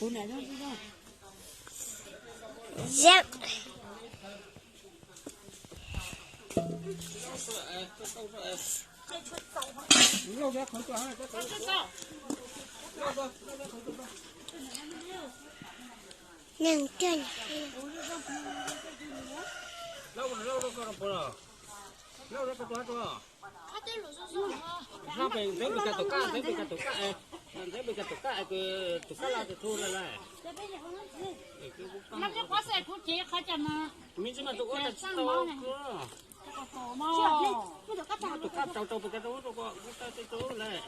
Yep. Nws coj Ntxeeb pes kas tus kab, ntxeeb pes kas tus kab, ntxeeb pes kas tus kab, tus kab los tus thu lawm lauj. Me ntsis mas tus ua tsis tau, tus kab tau tau pes kas rau kuv tau tau lawm.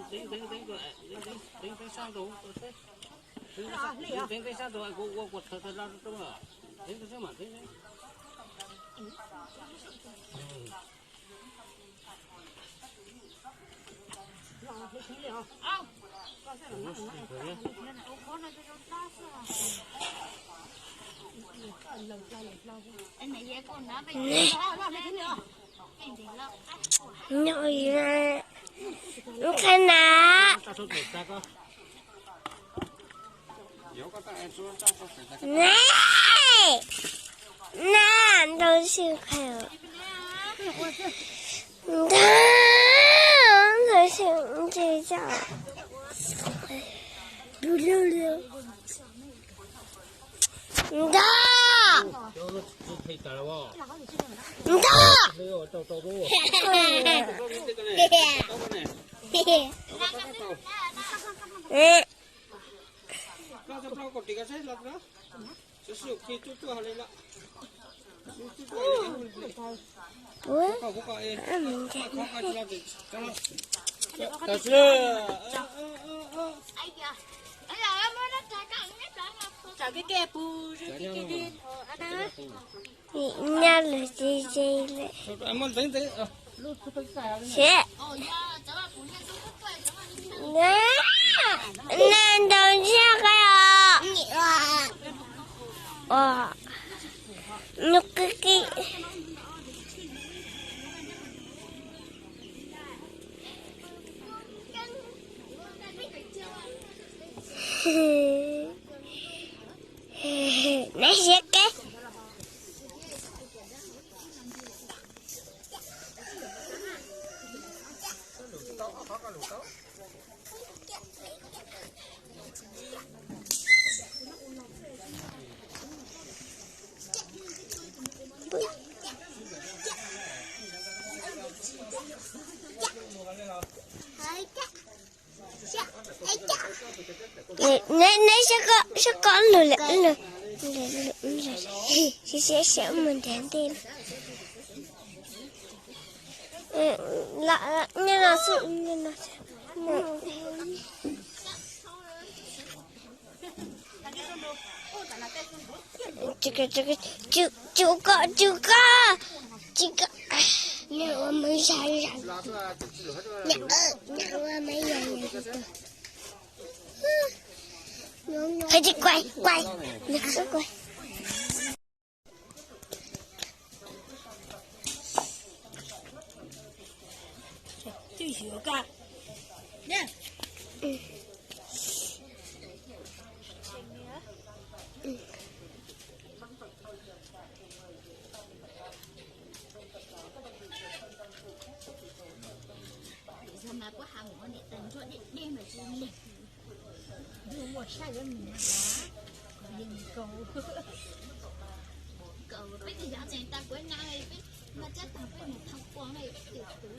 Ntxeeb, ntxeeb, ntxeeb, ntxeeb sab nraud, ntxeeb sab nraud kuv ua kuv thawv thawv los rau, ntxeeb ntxeeb mas ntxeeb. Nyob qhov na, na, na, ntau xwb qhov, ntau, ntau xwb ntshe tso. Ntau. Ntau. Nyob lawm ces ces lawm. Seb. Na, na ntau ntsiag qe os. Os. Nyuj qig qig. Neb siab keb. Neb, neb saib koj, saib koj lug lawm, lug, lug, lug, lug, siab siab siab mus nrhiav ntej. Los nyob no xwb, nyob no xwb. Tsum kom, tsum kom, tsum kom. Nws ua maiv zam zam, nws ua maiv zam zam. Qhov tsis kuai, kuai, nws qhov kuai. Yog mas kuv has mus ua niam tais ntsuag deb deb mas tsis lig. Yus muaj sab yuav mus na, yus kaus, kaus peb tug yov tseem tas kuv na, peb mas tsab tag peb mus thoob qua na, ib tug twv.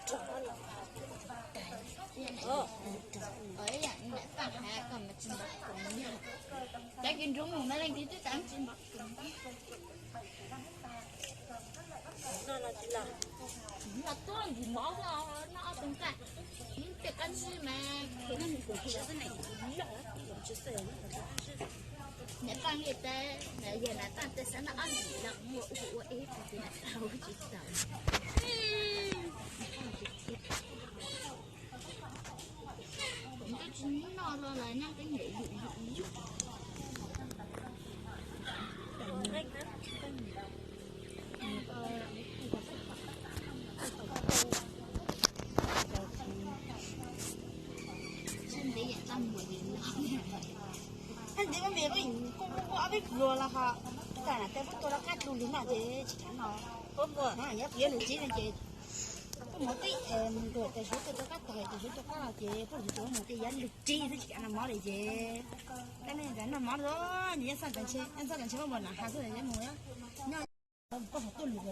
Cov kws nrug mus mas leej twg twb tas tsis npam. Los tuaj ntsis mov xwb, noj ob tug nqaij, tej qab zib mas. Niam paj liaj teb, yog niam paj teb xav noj ob lim no muaj ua ua ib tug tsis tau tsis tau. Noj los los noj tej niam yum yum. Ntev me me, kuj muaj ob peb pluag los ho, tam no tej peb tua rov qab dlub li no ces tsis kam no. Nyob qhov lus txib no ces kuj mus tib mus nruam tes suav tes rov qab tog tes suav rov qab los ces poj lus txib mus ces yav lus txib xwb tsis kam noj mov li ces. Tab nej noj mov los nyob xaj tas ntshe, nyob xaj tas ntshe poj npua nam has xwb nyob mus nyob. Koj hov tuaj lus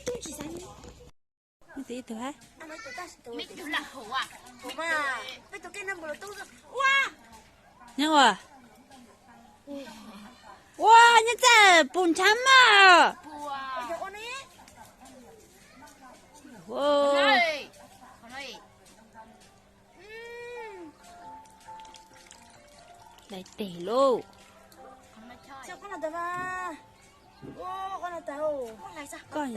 tub tsis xav nyob. Nyob tus hab. Nyob ua. Ua, nyob txaj pus ntshav maj. Lais tes lauj. Koj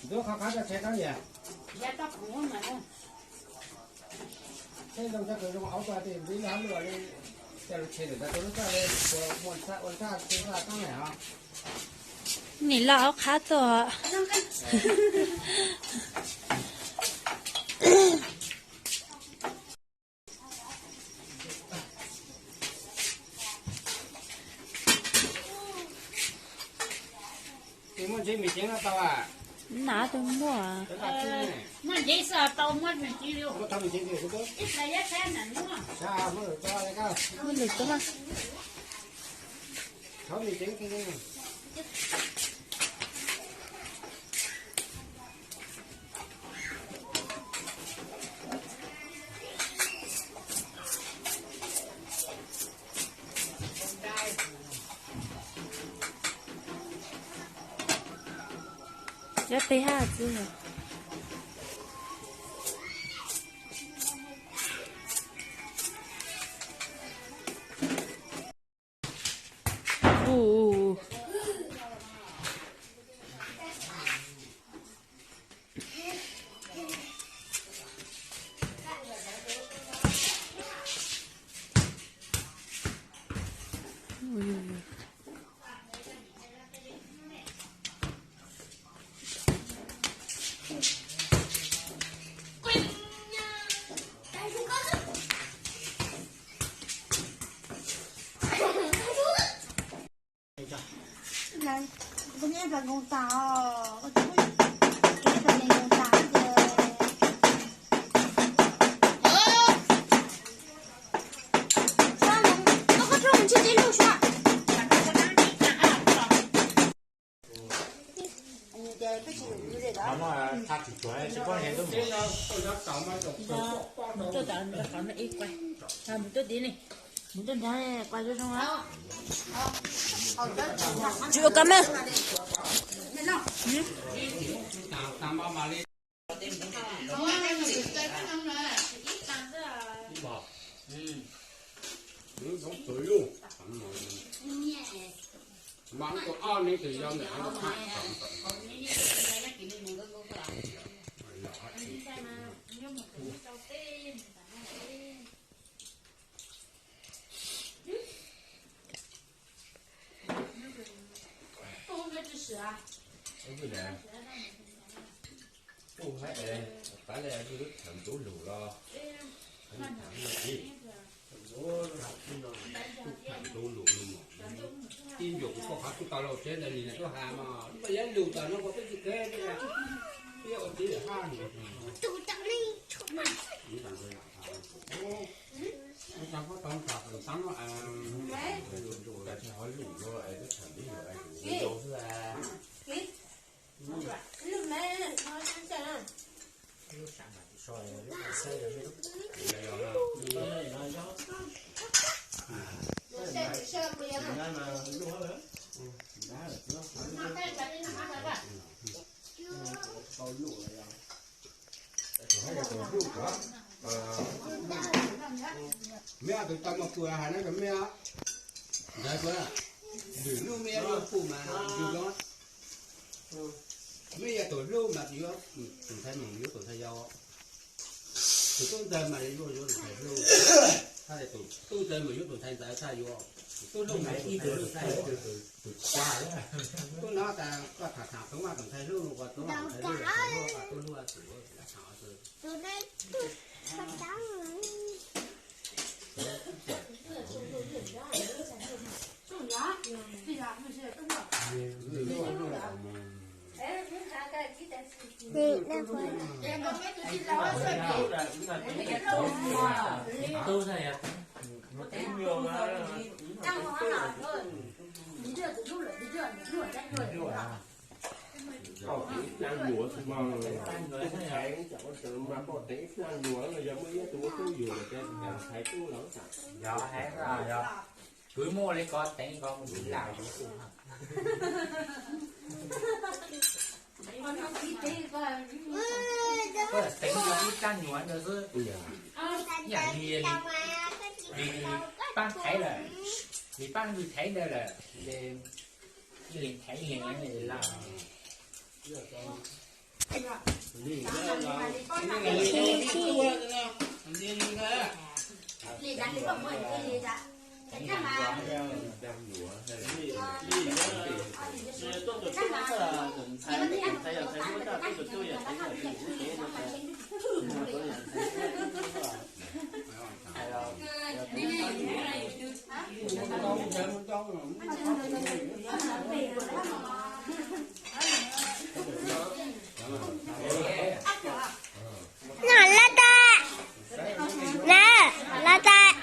Ntxuav qhov qab tso tseg tau yam. Tsheb zoo tso kws zoo hauv tso tim ntxiv hauv lub li, coj lub tsheb ntawm tus lub txaj li, ua ua txaj ua txaj txaj txaj ne os. Nim loj hauv qhab tuaj. Muaj ntsev mis ceev no tau a? Nav tus muaj. Muaj ntsev xwb tau muaj mis ceev li. Muaj lwm tus mas. Cov peb hab txwb. Tsis ua kab me. Ib ncua kuv koj qhov tub tau lauj teb ntawd nim tuaj has mas lub pas yab lus tas no kuv twb tsis khev, twb ua tib haj. Tau pob tau nrog tau tab, tsis hov lus luaj es twb thaum ntxiv lus es lus xwb. Mej tus tau mos kuas hais no rau mej, ntawd kuv lwm hnub mej yuav pum mas yus zoo. Mej yog tus hlub mas yuav tus ntxhais mus yuav tus ntxhais yau, tus tub ntxawg mas yuav yuav tus ntxhais hlub, tus tub ntxawg mas yuav tus ntxhais ntxawg txhaj yuav, tus tub hlub mas yuav tus ntxhais hlub txhaj yuav. Tub no tas koj tham tham tub vaj tus ntxhais hlub no, tub vaj tus ntxhais hlub, tub hlub tus ntxhais hlub. Koj teev dlaab nyuav mas, tus thaiv mas koj teev dlaab nyuav no yog muaj ib tug ua tub yug los ces thaiv tub los. Yog hais, yog kuv muaj li koj teev koj mus lam yuav. Koj teev yog ib dlaab nyuav ntawd xwb. Yam li, li paab thaiv lawm, li paab ntxwg thaiv ntawd lawm, li thaiv li lawm. Noj laj tas, na, laj tas.